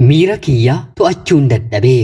Miira kiyya to'achuun dadhabe.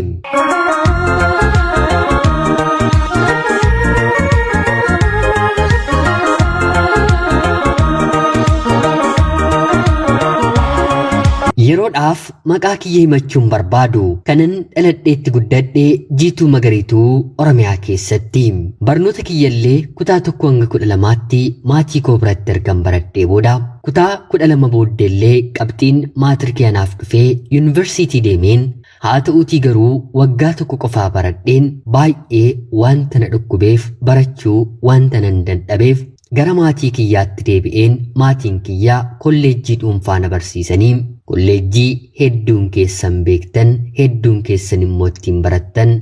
Yeroodhaaf maqaa kiyya himachuun barbaadu kanan dhaladheetti guddadhe Jiituu Magariituu Oromiyaa keessatti. Barnoota kiyyallee kutaa 1 hanga 12tti maatii koo biratti ergan baradhee booda kutaa 12 booddeellee qabxiin maatirikii anaaf dhufee yuunivarsiitii deemeen haa ta'uutii garuu waggaa tokko qofaa baradheen baay'ee wanta na dhukkubeef barachuu wanta nan dadhabeef gara maatii kiyyaatti deebi'een maatiin kiyya kolleejjii dhuunfaa na barsiisanii kolleejjii hedduun keessan beektan hedduun keessan immoo ittiin barattan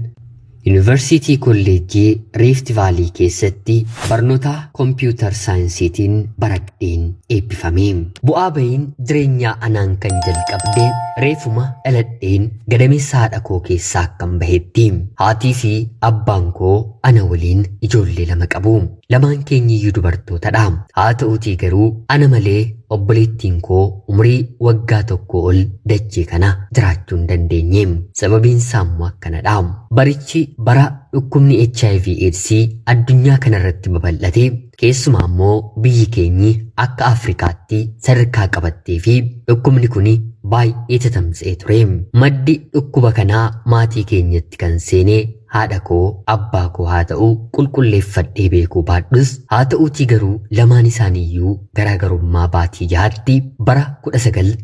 Yuunivarsiitii Kolleejjii Riift Vaalii keessatti barnoota kompiwuutar saayinsiitiin baradheen eebbifame. Bu'aa bahiin jireenyaa anaan kan jalqabde reefuma dhaladheen gadameessa haadha koo keessaa akkan bahetti. Haatii fi abbaan koo ana waliin ijoollee lama qabu. Lamaan keenyiyyuu dubartootadha. Haa ta'uutii garuu ana malee obboleettiin koo umurii waggaa tokko ol dachee kana jiraachuu hin dandeenye. Sababiin isaa immoo akkanadha. Barichi bara dhukkubni HIV AIDS addunyaa kanarratti babal'ate keessumaa immoo biyyi keenyi akka Afrikaatti sadarkaa qabattee fi dhukkubni kun baay'ee tatamsa'ee ture. Maddi dhukkuba kanaa maatii keenyatti kan seene haadha koo abbaa koo haa ta'u qulqulleeffadhee beekuu baadhus haa ta'uutii garuu lamaan isaaniiyyuu garaagarummaa baatii jahaatti bara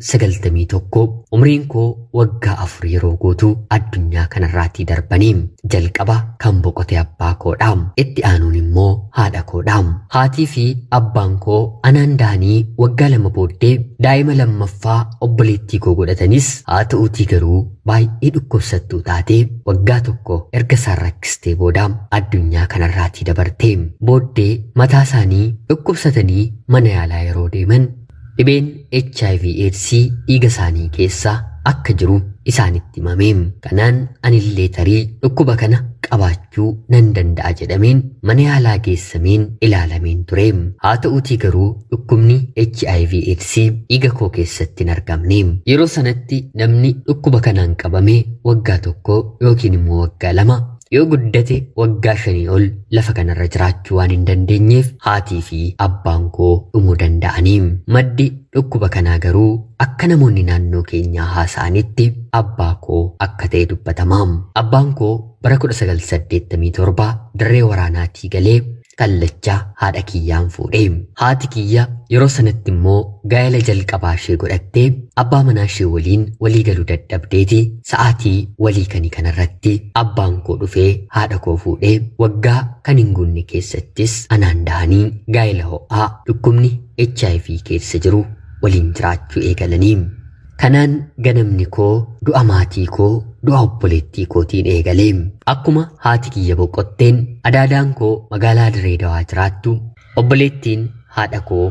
1991 umriin koo waggaa 4 yeroo guutu addunyaa kanarraatii darbanii jalqaba kan boqote abbaa koodha. Itti aanuun immoo haadha koodha. Haatii fi abbaan koo anaan dahanii waggaa 2 booddee daa'ima lammaffaa obboleettii koo godhatanis haa ta'uutii garuu baay'ee dhukkubsattuu taatee waggaa tokko erga isaan rakkistee booda addunyaa kanarraatii dabarte. Booddee mataa isaanii dhukkubsatanii mana yaalaa yeroo deeman dhibeen HIV AIDS dhiiga isaanii keessa akka jiru isaanitti himame. Kanaan anillee tarii dhukkuba kana qabaachuu nan danda'a jedhameen mana yaalaa geessameen ilaalameen ture. Haa ta'uutii garuu dhukkubni HIV AIDS dhiiga koo keessatti hin argamne. Yeroo sanatti namni dhukkuba kanaan qabame waggaa 1 yookiin immoo waggaa 2 yoo guddate waggaa 5 ol lafa kanarra jiraachuu waan hin dandeenyeef haatii fi abbaan koo dhumuu danda'anii. Maddi dhukkuba kanaa garuu akka namoonni naannoo keenyaa haasa'anitti abbaa koo akka ta'e dubbatama. Abbaan koo bara 1987 dirree waraanaatii galee kallacha haadha kiyyaan fuudhe. Haati kiyya yeroo sanatti immoo gaa'ela jalqabaa ishee godhattee abbaa manaa ishee waliin walii galuu dadhabdeeti sa'aatii walii kanii kanarratti abbaan koo dhufee haadha koo fuudhee waggaa kan hin guunne keessattis anaan dahanii gaa'ela ho'aa dhukkubni HIV keessa jiru waliin jiraachuu eegalanii. Kanaan ganamni koo du'a maatii koo du'a obboleettii kootiin eegale. Akkuma haati kiyya boqotteen adaadaan koo magaalaa Dirree Dawaa jiraattu obboleettiin haadha koo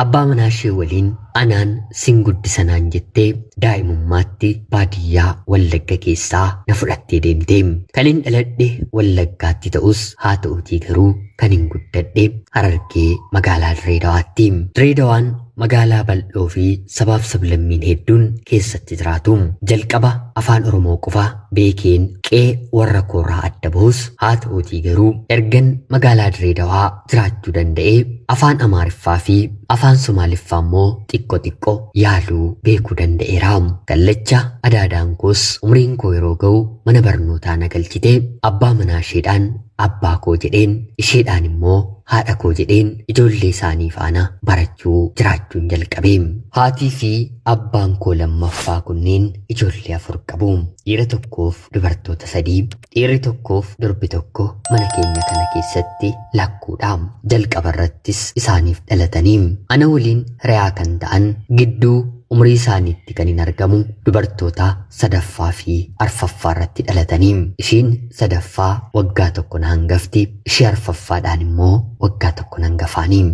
abbaa manaa ishee waliin anaan sin guddisanaan jettee daa'imummaatti baadiyyaa Wallagga keessaa na fudhattee deemte. Kan hin dhaladhe Wallaggaatti ta'us haa ta'uutii garuu kan hin guddadhe Harargee magaalaa Dirree Dawaatti. Dirree Dawaan magaalaa bal'oo fi sabaaf sablammiin hedduun keessatti jiraatu. Jalqaba afaan Oromoo qofa beekeen qe'ee warra koorraa adda bahus haa ta'uutii garuu ergan magaalaa Dirree Dawaa jiraachuu danda'ee afaan Amaariffaa fi afaan Somaaliffaa immoo xiqqo xiqqo yaaluu beekuu danda'eera. Kallacha adaadaan koos umriin koo yeroo ga'u mana barnootaa na galchite abbaa manaa isheedhaan abbaa koo jedheen isheedhaan immoo haadha koo jedheen ijoollee isaanii faana barachuu jiraachuun jalqabe. Haatii fi abbaan koo lammaffaa kunneen ijoollee 4 qabu. Dhiira tokkoof dubartoota 3, dhiirri tokkoof durbi tokko mana keenya kana keessatti lakkuudha. Jalqaba irrattis isaaniif dhalatanii ana waliin hiriyaa kan ta'an gidduu umurii isaaniitti kan hin argamu dubartoota sadaffaa fi arfaffaa irratti dhalatanii. Ishiin sadaffaa waggaa tokko na hangafti, ishee arfaffaadhaan immoo waggaa tokko na hangafaanii.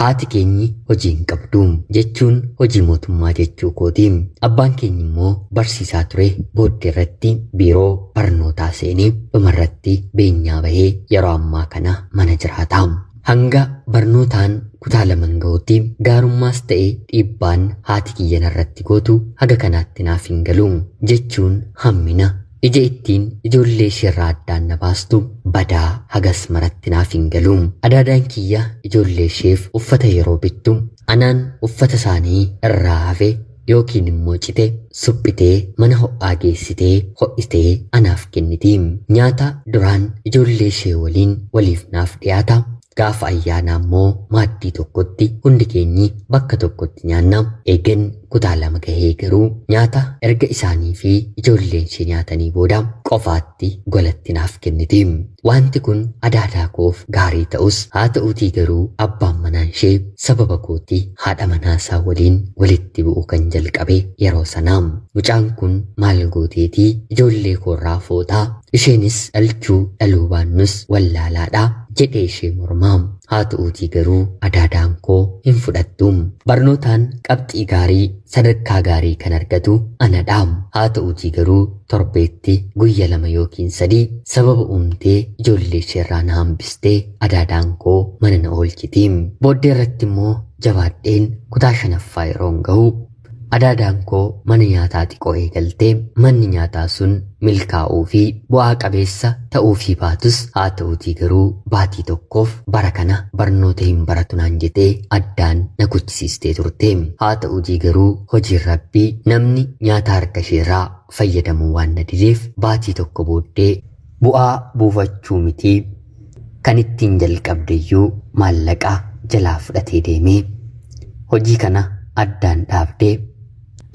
Haati keenyi hojii hin qabdu jechuun hojii mootummaa jechuu kooti. Abbaan keenyi immoo barsiisaa ture booddee irratti biiroo barnootaa seenee dhumarratti beenyaa bahee yeroo ammaa kana mana jiraata. Hanga barnootaan kutaa laman ga'utti gaarummaas ta'e dhiibbaan haati kiyya narratti gootu haga kanaatti naaf hin galu jechuun hammina ija ittiin ijoollee isheerraa addaan na baastu badaa hagas maratti naaf hin galu. Adaadaan kiyya ijoollee isheef uffata yeroo bittu anaan uffata isaanii irraa hafe yookiin immoo cite suphitee mana ho'aa geessitee ho'itee anaaf kenniti. Nyaata duraan ijoollee ishee waliin waliif naaf dhiyaata. Gaafa ayyaanaa immoo maaddii tokkotti hundi keenyi bakka tokkotti nyaanna. Eegan kutaa 2 gahee garuu nyaata erga isaanii fi ijoolleen ishee nyaatanii booda qofaatti golatti naaf kenniti. Wanti kun adaadaa koof gaarii ta'us haa ta'uutii garuu abbaan manaan ishee sababa kootti haadha manaa isaa waliin walitti bu'uu kan jalqabe yeroo sanaa. Mucaan kun maal gooteetii ijoollee koorraa footaa, isheenis dhalchuu dhaluu baannus wallaalaadha jedhee ishee mormaa. Haa ta'uutii garuu adaadaan koo hin fudhattu. Barnootaan qabxii gaarii sadarkaa gaarii kan argatu anadha. Haa ta'uutii garuu torbeetti guyya 2 yookiin 3 sababa uumtee ijoollee isheerraa na hambistee adaadaan koo mana na oolchiti. Booddee irratti immoo jabaadheen kutaa 5ffaa yeroon gahu adaadaan koo mana nyaataa xiqqoo eegaltee manni nyaataa sun milkaa'uu fi bu'aa qabeessa ta'uu fi baatus haa ta'uutii garuu baatii tokkoof bara kana barnoota hin baratu naan jettee addaan na kuchisiistee turte. Haa ta'uutii garuu hojiin rabbii namni nyaata harka isheerraa fayyadamuu waan na dideef baatii tokko booddee bu'aa buufachuu miti kan ittiin jalqabdeyyuu maallaqa jalaa fudhatee deemee hojii kana addaan dhaabdee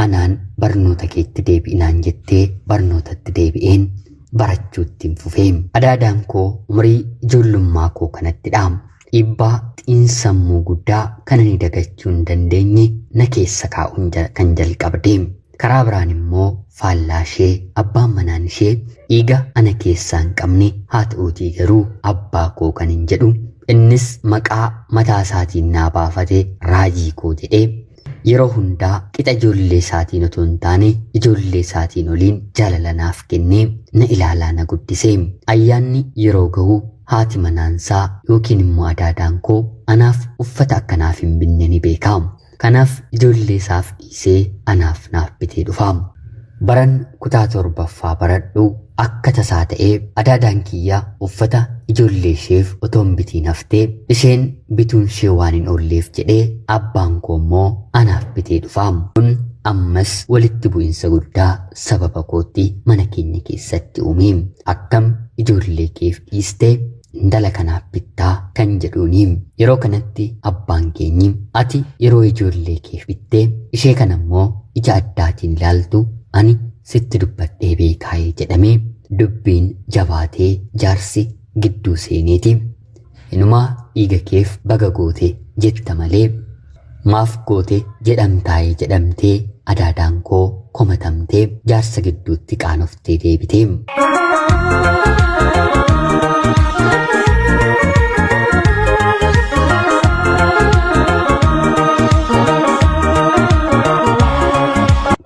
anaan barnoota keetti deebi'inaan jettee barnootatti deebi'een barachuutti hin fufee. Adaadaan koo umurii ijoollummaa koo kanatti dha. Dhiibbaa xiinsammuu guddaa kan ani dagachuu hin dandeenye na keessa kaa'uun kan jalqabde. Karaa biraan immoo faallaa ishee abbaan manaan ishee dhiiga ana keessaa hin qabne haa ta'uutii garuu abbaa koo kan hin jedhu innis maqaa mataa isaatiin naa baafate raajii koo jedhee yeroo hundaa qixa ijoollee isaatiin otoo hin taane ijoollee isaatiin oliin jaalala naaf kennee na ilaalaa na guddise. Ayyaanni yeroo gahu haati manaansaa yookiin immoo adaadaan koo anaaf uffata akkanaaf hin binne ni beeka. Kanaaf ijoollee isaaf dhiisee anaaf naaf bitee dhufa. Baran kutaa 7ffaa baradhu akka tasaa ta'ee adaadaan kiyya uffata ijoollee isheef otoo hin bitiin haftee isheen bituun ishee waan hin oolleef jedhee abbaan koo immoo anaaf bitee dhufa. Kun ammas walitti bu'insa guddaa sababa kootti mana keenya keessatti uume. Akkam ijoollee keef dhiistee intala kanaaf bittaa kan jedhuuni. Yeroo kanatti abbaan keenyi ati yeroo ijoollee keef bittee ishee kana immoo ija addaatiin ilaaltu ani sitti dubbadhee beekaayee jedhamee dubbiin jabaatee jaarsi gidduu seeneeti. Inumaa dhiiga keef baga goote jetta malee maaf goote jedhamtaayee jedhamtee adaadaan koo komatamtee jaarsa gidduutti qaanoftee deebite.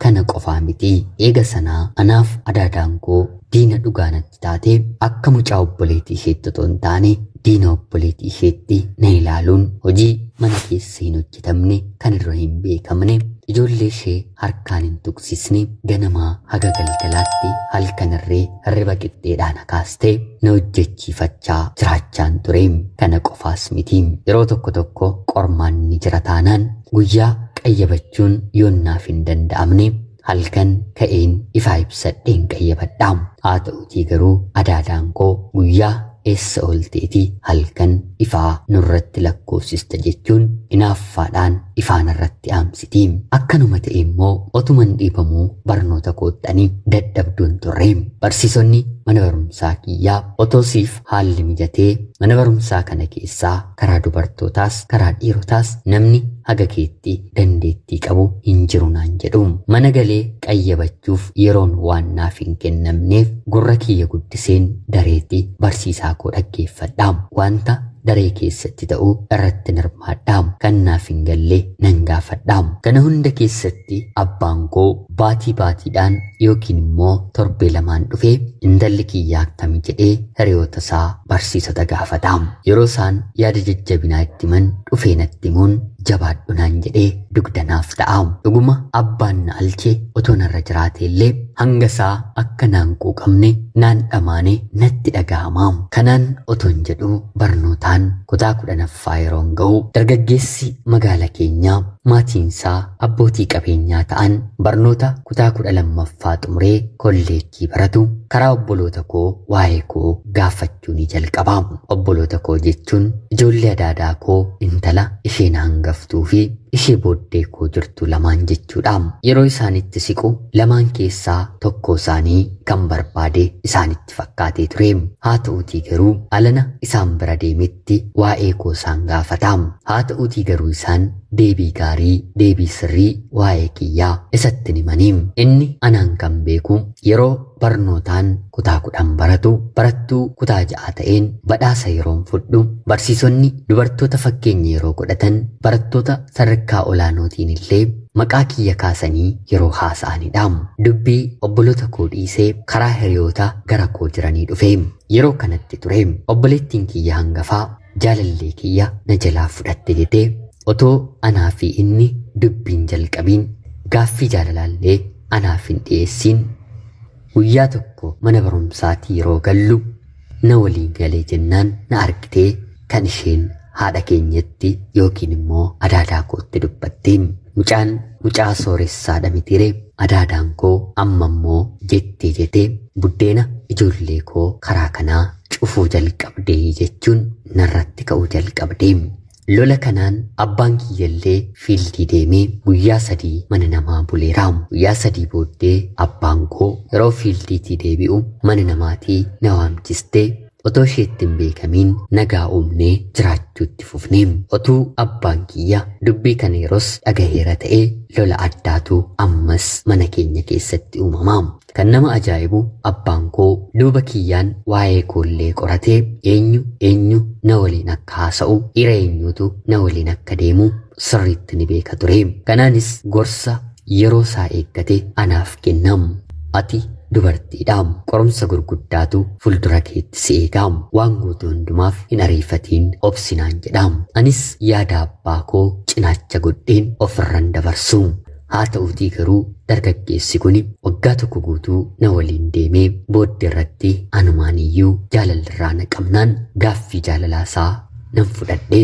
Kana qofaa miti eega sanaa anaaf adaadaan koo diina dhugaa natti taate akka mucaa obboleettii isheetti otoo hin taane diina obboleettii isheetti na ilaaluun hojii mana keessa hin hojjetamne kan irra hin beekamne ijoollee ishee harkaan hin tuqsisne ganamaa haga galgalaatti halkanirree hirriba qixxeedhaan akaastee na hojjechiifachaa jiraachaan ture. Kana qofaas miti yeroo tokko tokko qormaanni ni jira taanaan guyyaa qayyabachuun yoonnaaf hin danda'amne halkan ka'een ifaa ibsadheen qayyabadha. Haa ta'uutii garuu adaadaan koo guyyaa eessa oolteeti halkan ifaa nurratti lakkoofsista jechuun inaaffaadhaan ifaan irratti aamsiti. Akkanuma ta'e immoo otuman dhiibamuu barnoota koottanii dadhabduun turre. Barsiisonni mana barumsaa kiyyaa otoo siif haalli mijatee mana barumsaa kana keessaa karaa dubartootaas karaa dhiirotaas namni haga keetti dandeettii qabu hin jiru naan jedhu. Mana galee qayyabachuuf yeroon waan naaf hin kennamneef gurra kiyya guddiseen dareetti barsiisaa koo dhaggeeffadha. Wanta daree keessatti ta'u irratti hirmaadha. Kan naaf hin galle nan gaafadha. Kana hunda keessatti abbaan koo baatii baatiidhaan yookiin immoo torbee lamaan dhufee intalli kiyya akkami jedhee hiriyoota isaa barsiisota gaafata. Yeroo isaan yaada jajjabinaa itti himan dhufee natti himuun jabaadhu naan jedhee dugdanaaf ta'a. Dhuguma abbaan na alche otoo narra jiraate illee hanga isaa akka naan quuqamne naan dhamaane natti dhaga'ama. Kanaan otoon jedhu barnootaan kutaa 10ffaa yeroon ga'u dargaggeessi magaala keenyaa maatiinsaa abbootii qabeenyaa ta'an barnoota kutaa 12ffaa xumuree kolleejjii baratu karaa obboloota koo waa'ee koo gaafachuu ni jalqaba. Obboloota koo jechuun ijoollee adaadaa koo intala isheen hangaftuu fi ishee booddee koo jirtu lamaan jechuudha. Yeroo isaanitti siqu lamaan keessaa tokko isaanii kan barbaade isaanitti fakkaatee ture. Haa ta'uutii garuu alana isaan bira deemetti waa'ee koo isaan gaafata. Haa ta'uutii garuu isaan deebii gaarii, deebii sirrii waa'ee kiyyaa isatti himanii. Inni anaan kan beeku yeroo barnootaan kutaa 10 baratu barattuu kutaa 6 ta'een badhaasa yeroon fudhu barsiisonni dubartoota fakkeenya yeroo godhatan barattoota sadarkaa olaanootiin illee maqaa kiyya kaasanii yeroo haasa'anidha. Dubbii obboloota koo dhiisee karaa hiriyoota gara koo jiranii dhufe. Yeroo kanatti ture obboleettiin kiyya hangafaa jaalallee kiyya na jalaa fudhatte jettee otoo anaa fi inni dubbiin jalqabiin gaaffii jaalalallee anaaf hin dhiyeessiin guyyaa tokko mana barumsaatii yeroo gallu na waliin galee jennaan na argitee kan isheen haadha keenyatti yookiin immoo adaadaa kootti dubbatte. Mucaan mucaa sooressaadha mitiire adaadaan koo amma immoo jettee jettee buddeena ijoollee koo karaa kanaa cufuu jalqabdee jechuun narratti ka'uu jalqabdee. Lola kanaan abbaan kiyyallee fiildii deemee guyyaa 3 mana namaa buleera. Guyyaa 3 booddee abbaan koo yeroo fiildiitii deebi'u mana namaatii na waamchistee otoo isheetti hin beekamiin nagaa uumnee jiraachuutti fufne. Otuu abbaan kiyya dubbii kana yeroos dhagaheera ta'ee lola addaatu ammas mana keenya keessatti uumama. Kan nama ajaa'ibu abbaan koo duuba kiyyaan waa'ee koollee qoratee eenyu eenyu na waliin akka haasa'u dhiira eenyutu na waliin akka deemu sirriitti ni beeka ture. Kanaanis gorsa yeroo isaa eeggate anaaf kennam. Ati dubartiidha. Qorumsa gurguddaatu fuuldura keetti si eega. Waan gootu hundumaaf hin ariifatiin obsinaan jedha. Anis yaada abbaa koo cinaacha godheen ofirran dabarsu. Haa ta'uutii garuu dargaggeessi kun waggaa tokko guutuu na waliin deemee booddee irratti anumaan iyyuu jaalalirraa na qabnaan gaaffii jaalalaasaa nan fudhadhe.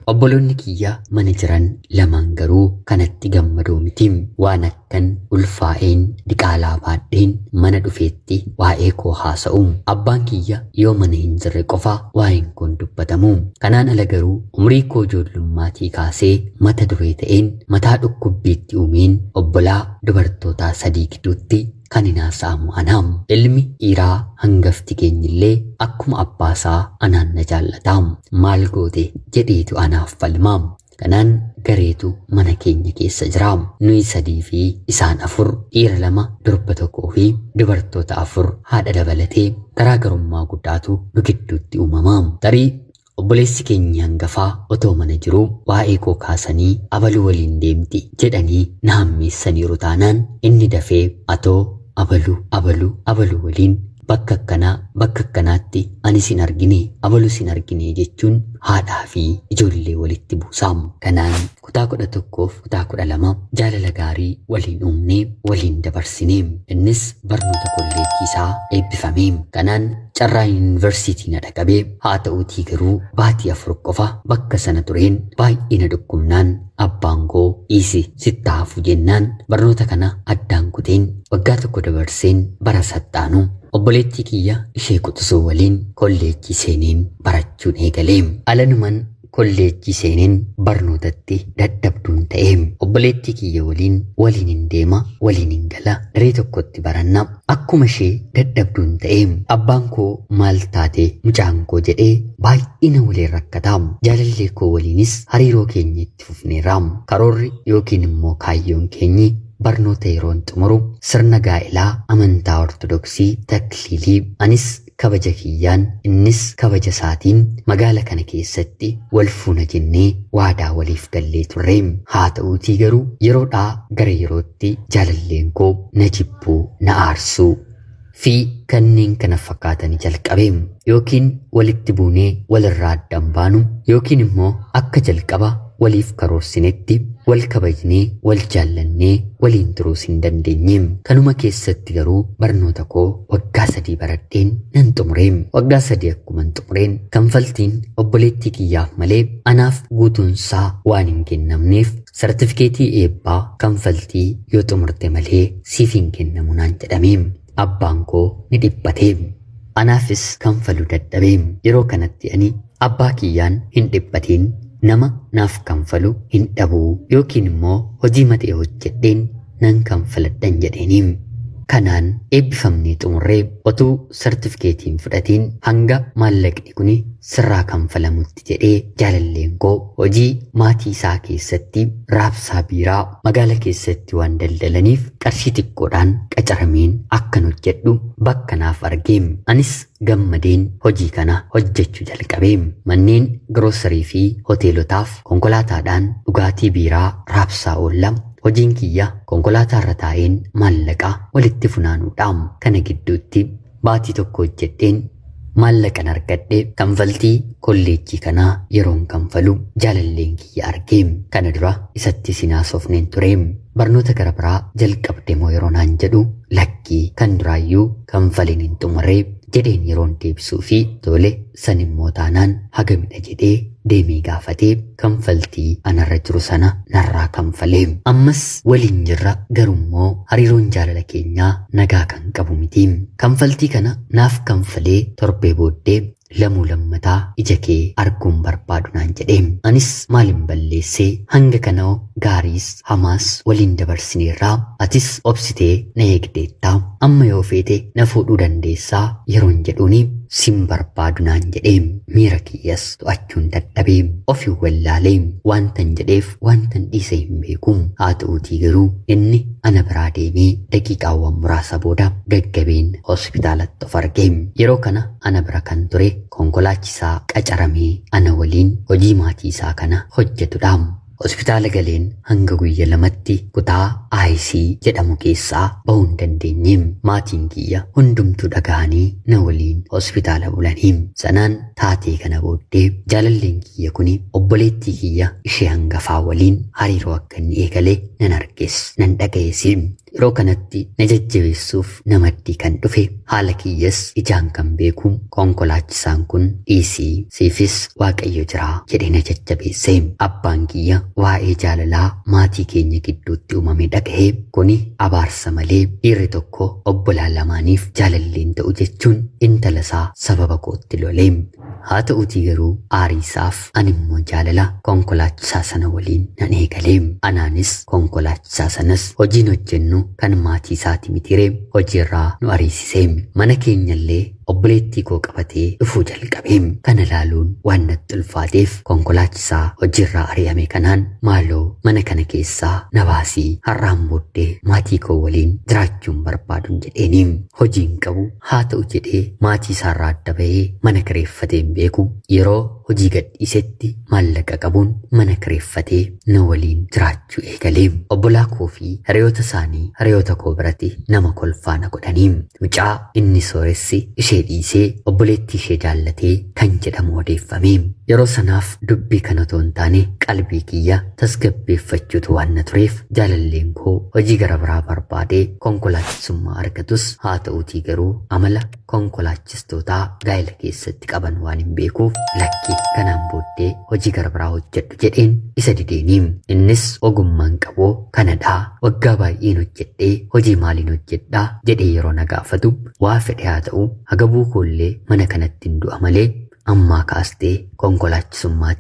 Obboloonni kiyya mana jiran lamaan garuu kanatti gammadoo miti. Waan akkan ulfaa'een diqaalaa baadheen mana dhufeetti waa'ee koo haasa'u. Abbaan kiyya yoo mana hin jirre qofa waa'een koon dubbatamu. Kanaan ala garuu umrii koo ijoollummaatii kaasee mata duree ta'een mataa dhukkubbiitti uumeen obbolaa dubartootaa 3 gidduutti kan hin haasa'amu anaam. Ilmi dhiiraa hangafti keenyillee akkuma abbaasaa anaan na jaallata. Maal goote jedheetu anaaf falma. Kanaan gareetu mana keenya keessa jira. Nuyi 3 fi isaan 4, dhiira 2, durba 1 fi dubartoota 4 haadha dabalatee garaagarummaa guddaatu nu gidduutti uumama. Tarii obboleessi keenya hangafaa otoo mana jiruu waa'ee koo kaasanii abaluu waliin deemti jedhanii na hammeessaniiru taanaan inni dafee atoo abaluu abaluu abaluu waliin bakka akkanaa bakka akkanaatti ani sin argine abaluu sin argine jechuun haadhaa fi ijoollee walitti buusa. Kanaan kutaa 11 fi kutaa 12 jaalala gaarii waliin uumnee waliin dabarsine. Innis barnoota kolleejjii isaa eebbifame. Kanaan carraa yuunivarsiitii na dhaqabee haa ta'uutii garuu baatii 4 qofa bakka sana tureen baay'ee na dhukkubnaan abbaan koo dhiisi sitti hafu jennaan barnoota kana addaan kuteen waggaa tokko dabarseen bara saxxaanu obboleettii kiyya ishee quxisuu waliin kolleejjii seeneen barachuun eegale. Alanuman kolleejjii seeneen barnootatti dadhabduun ta'e. Obboleettii kiyya waliin waliin hin deema, waliin hin gala, daree tokkotti baranna. Akkuma ishee dadhabduun ta'e. Abbaan koo maal taate mucaan koo jedhee baay'ee na waliin rakkata. Jaalallee koo waliinis hariiroo keenya itti fufneerra. Karoorri yookiin immoo kaayyoon keenyi barnoota yeroon xumuru sirna gaa'elaa amantaa Ortodoksii takliilii anis kabaja kiyyaan innis kabaja isaatiin magaala kana keessatti wal fuuna jennee waadaa waliif gallee turre. Haa ta'uutii garuu yeroodhaa gara yerootti jaalalleen koo na jibbuu, na aarsuu fi kanneen kana fakkaatanii jalqabe. Yookiin walitti buunee walirraa addaan baanu yookiin immoo akka jalqaba waliif karoorsinetti wal kabajnee wal jaallannee waliin turuus hin dandeenye. Kanuma keessatti garuu barnoota koo waggaa 3 baradheen nan xumure. Waggaa 3 akkuman xumureen kanfaltiin obboleettii kiyyaaf malee anaaf guutuunsaa waan hin kennamneef sartifikeetii eebbaa kanfaltii yoo xumurte malee siif hin kennamu naan jedhame. Abbaan koo ni dhiphate. Anaafis kanfaluu dadhabe. Yeroo kanatti ani abbaa kiyyaan hin dhiphatiin, nama naaf kanfalu hin dhabuu yookiin immoo hojii matee hojjedheen nan kanfaladhan jedheeni. Kanaan eebbifamnee xumurree otuu sartifikeetiin fudhatiin hanga maallaqni kuni sirraa kanfalamutti jedhee jaalalleen koo hojii maatii isaa keessatti raabsaa biiraa magaala keessatti waan daldalaniif qarshii xiqqoodhaan qacarameen akkan hojjedhu bakka naaf argee. Anis gammadeen hojii kana hojjechuu jalqabe. Manneen giroosarii fi hoteelotaaf konkolaataadhaan dhugaatii biiraa raabsaa oolla. Hojiin kiyya konkolaataarra taa'een maallaqa walitti funaanuudha. Kana gidduutti baatii tokko hojjedheen maallaqan argadhe kanfaltii kolleejjii kanaa yeroon kanfalu jaalalleen kiyya argee. Kana dura isatti sinaasofneen ture. Barnoota gara biraa jalqabde moo yeroo naan jedhu lakkii kan duraayyuu kanfaliin hin xumurree jedheen yeroon deebisuu fi tole san immoo taanaan hagamidha jedhee deemee gaafatee kanfaltii anarra jiru sana narraa kanfalee. Ammas waliin jirra, garummoo hariiroon jaalala keenyaa nagaa kan qabu miti. Kanfaltii kana naaf kanfalee torbee booddee lamuu lammataa ija kee arguun barbaadu naan jedhee. Anis maalin balleessee hanga kanoo gaariis hamaas waliin dabarsineerraa, atis obsitee na eegdeettaa, amma yoo feete na fuudhuu dandeessaa yeroon jedhuuni sin barbaadu naan jedhee. Miira kiyyas to'achuun dadhabee ofii wallaalee wantan jedheef wantan dhiise hin beeku. Haa ta'uutii garuu inni ana biraa deemee daqiiqaawwan muraasa booda gaggabeen hospitaalatti of arge. Yeroo kana ana bira kan ture konkolaachisaa qacaramee ana waliin hojii maatii isaa kana hojjetudha. Hospitaala galeen hanga guyya 2tti kutaa IC jedhamu keessaa bahuu hin dandeenye. Maatiin kiyya hundumtuu dhagahanii na waliin hospitaala bulanii. Sanaan taatee kana booddee jaalalleen kiyya kuni obboleettii kiyya ishee hangafaa waliin hariiroo akka inni eegale nan arges nan dhaga'es. Yeroo kanatti na jajjabeessuuf namaddii kan dhufe haala kiyyas ijaan kan beeku konkolaachisaan kun dhiisii siifis Waaqayyo jira jedhee na jajjabeesse. Abbaan kiyya waa'ee jaalalaa maatii keenya gidduutti uumame dhaga'ee kuni abaarsa malee dhiirri tokko obbolaa lamaaniif jaalalleen ta'u jechuun intala isaa sababa kootti lole. Haa ta'uutii garuu aariisaaf ani immoo jaalala konkolaachisaa sana waliin nan eegale. Anaanis konkolaachisaa sanas hojiin hojjennu kan maatii isaati mitiree hojiirraa nu ariisise. Mana keenyallee obboleettii koo qabatee dhufuu jalqabe. Kana laaluun waan natti ulfaateef konkolaachisaa hojiirraa ari'ame kanaan maaloo mana kana keessaa na baasii har'aan booddee maatii koo waliin jiraachuun barbaadun jedheeni. Hojiin qabu haa ta'u jedhee maatii isaarraa adda bahee mana kireeffatee hin beeku. Yeroo hojii gadhiisetti maallaqa qabuun mana kireeffatee na waliin jiraachuu eegale. Obbolaa koo fi hiriyoota isaanii hiriyoota koo biratti nama kolfaa na godhanii. Mucaa inni sooressi ishee dhiisee obboleettii ishee jaallatee kan jedhamu odeeffame. Yeroo sanaaf dubbii kana otoo hin taane qalbii kiyya tasgabbeeffachuutu waan na tureef jaalalleen koo hojii gara biraa barbaadee konkolaachisummaa argatus haa ta'uutii garuu amala konkolaachistootaa gaa'ela keessatti qaban waan hin beekuuf lakki kanaan booddee hojii gara biraa hojjedhu jedheen isa dideeni. Innis ogummaan qabu kanadhaa waggaa baay'een hojjedhee hojii maaliin hojjedhaa jedhee yeroo na gaafatu waa fedhe haa ta'u hagabuu koollee mana kanatti hin du'a malee ammaa kaastee konkolaachisummaa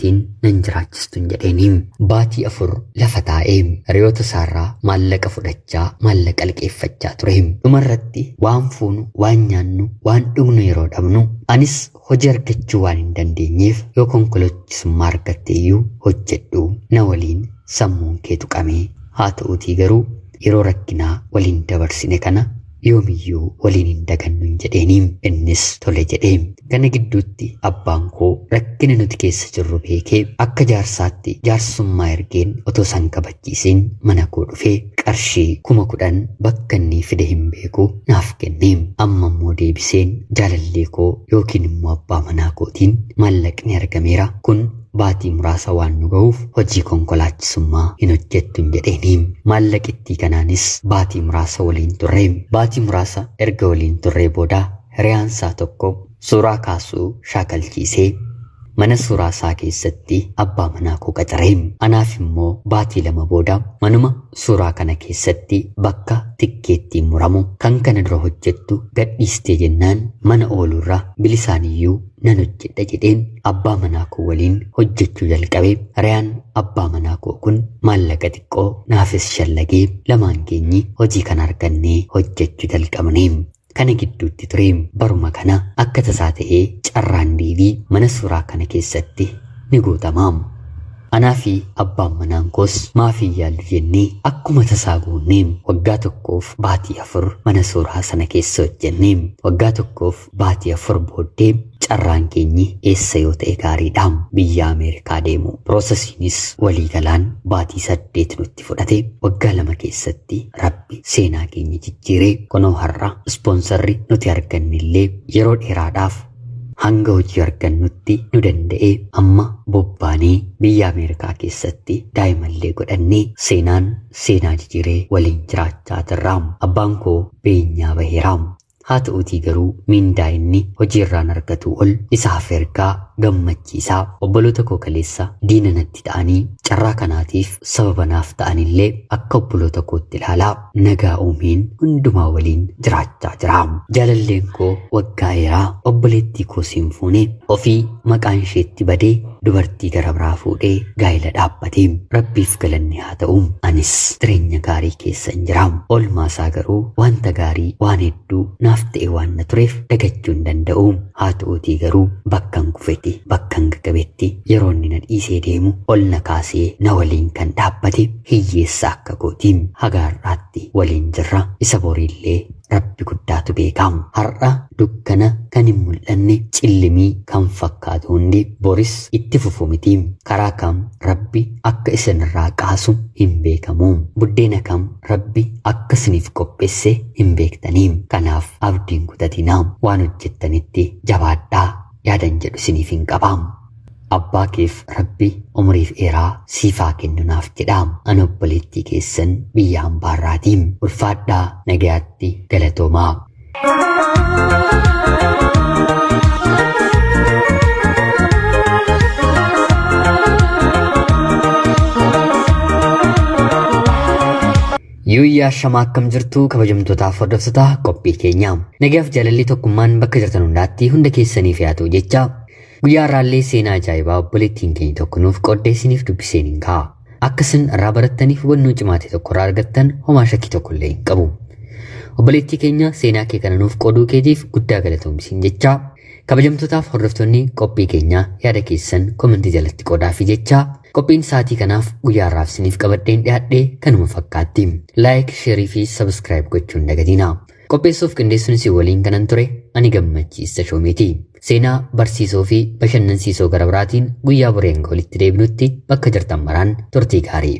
nan jiraachistuun jedheeni. Baatii 4 lafa taa'ee hiriyoota isaarraa maallaqa fudhachaa maallaqa liqeeffachaa ture. Dhumarratti waan fuunu, waan nyaannu, waan dhugnu yeroo dhabnu anis hojii argachuu waan hin dandeenyeef yoo konkolaachisummaa argatte iyyuu hojjedhu na waliin sammuun kee tuqamee. Haa ta'uutii garuu yeroo rakkinaa waliin dabarsine kana Yoomiyyuu waliin hin dagannu jedheeni. Innis tole jedhee. Kana gidduutti abbaan koo rakkina nuti keessa jirru beekee akka jaarsaatti jaarsummaa ergeen otoo isaan kabachiisiin mana koo dhufee qarshii 10,000 bakka inni fide hin beeku naaf kenne. Amma immoo deebiseen jaalallee koo yookiin immoo abbaa manaa kootiin maallaqni argameera kun baatii muraasa waan nu ga'uuf hojii konkolaachisummaa hin hojjettu jedheeni. Maallaqittii kanaanis baatii muraasa waliin turre. Baatii muraasa erga waliin turree booda hiriyaansaa tokko suuraa kaasuu shaakalchiisee mana suuraa isaa keessatti abbaa manaa koo qacaree. Anaaf immoo baatii 2 booda manuma suuraa kana keessatti bakka tikkeettiin muramu kan kana dura hojjettu gadhiistee jennaan mana ooluurra bilisaaniyyuu nan hojjedha jedheen abbaa manaa koo waliin hojjechuu jalqabe. Hiriyaan abbaa manaa koo kun maallaqa xiqqoo naafis shallagee lamaan keenyi hojii kana argannee hojjechuu jalqabne. Kana gidduutti ture baruma kana akka tasaa ta'ee carraan deebii mana suuraa kana keessatti ni guutama. Anaa fi abbaan manaan koos maafii yaallu jennee akkuma tasaa guunnee waggaa 1f baatii 4 mana suuraa sana keessa hojjenne. Waggaa 1f baatii 4 booddee carraan keenyi eessa yoo ta'e gaariidha biyya Ameerikaa deemu. Piroosesiinis waliigalaan baatii 8 nutti fudhate. Waggaa 2 keessatti Rabbi seenaa keenya jijjiiree kunoo har'a ispoonsarri nuti argannillee yeroo dheeraadhaaf hanga hojii argannutti nu danda'ee amma bobbaanee biyya Ameerikaa keessatti daa'imallee godhannee seenaan seenaa jijjiiree waliin jiraachaa jirra. Abbaan koo beenyaa baheera. Haa ta'uutii garuu miindaa inni hojiirraan argatu ol isaaf ergaa gammachiisaa obboloota koo kaleessa diina natti ta'anii carraa kanaatiif sababa naaf ta'anillee akka obboloota kootti ilaalaa nagaa uumeen hundumaa waliin jiraachaa jira. Jaalalleen koo waggaa dheeraa obboleettii koo siin fuune ofii maqaan isheetti badee dubartii gara biraa fuudhee gaa'ela dhaabbate. Rabbiif galanni haa ta'u anis jireenya gaarii keessan jira. Oolmaa isaa garuu wanta gaarii waan hedduu naaf ta'e waan na tureef dagachuu hin danda'u. Haa ta'uutii garuu bakkan kufetti bakkan gagabetti yeroo inni na dhiisee deemu ol na kaasee na waliin kan dhaabbate hiyyeessa akka kootiin haga har'aatti waliin jirra. Isa boriillee Rabbi guddaatu beeka. Har'a dukkana kan hin mul'anne cillimii kan fakkaatu hundi boris itti fufu miti. Karaa kam Rabbi akka isinirraa kaasu hin beekamu. Buddeena kam Rabbi akka isiniif qopheesse hin beektanii. Kanaaf abdiin kutatinaa waan hojjettanitti jabaadhaa yaadan jedhu isiniif hin qaba. Abbaa keef Rabbi umriif dheeraa siifaa kennu naaf jedha. Ani obboleettii keessan biyya hambaarraatiin ulfaadhaa nagayaatti galatoomaa. Yuuyyaa shamaa akkam jirtu kabajamtootaaf hordoftoota qophii keenya. Nagaaf jaalalli tokkummaan bakka jirtan hundaatti hunda keessaniif haa ta'u jecha guyyaa har'aallee seenaa ajaa'ibaa obboleettiin keenya tokko nuuf qooddee isiniif dubbiseen hin ka'a. Akka isin irraa barattaniif hubannoo cimaa ta'e tokko irraa argattan homaa shakkii tokko illee hin qabu. Obboleettii keenya seenaa kee kana nuuf qooduu keetiif guddaa galatoomsiin jecha kabajamtootaaf hordoftoonni qophii keenyaa yaada keessan komentii jalatti qoodaafi jecha qophiin sa'aatii kanaaf guyyaa har'aaf isiniif qabadheen dhiyaadhe kanuma fakkaatti. Laayik, sheerii fi sabskiraayib gochuun dagatina. Qopheessuuf qindeessuun isin waliin kanan ture ani Gammachiis Tashoomeeti. Seenaa barsiisoo fi bashannansiisoo gara biraatiin guyyaa boreen walitti deebinutti bakka jirtan maraan turtii gaarii.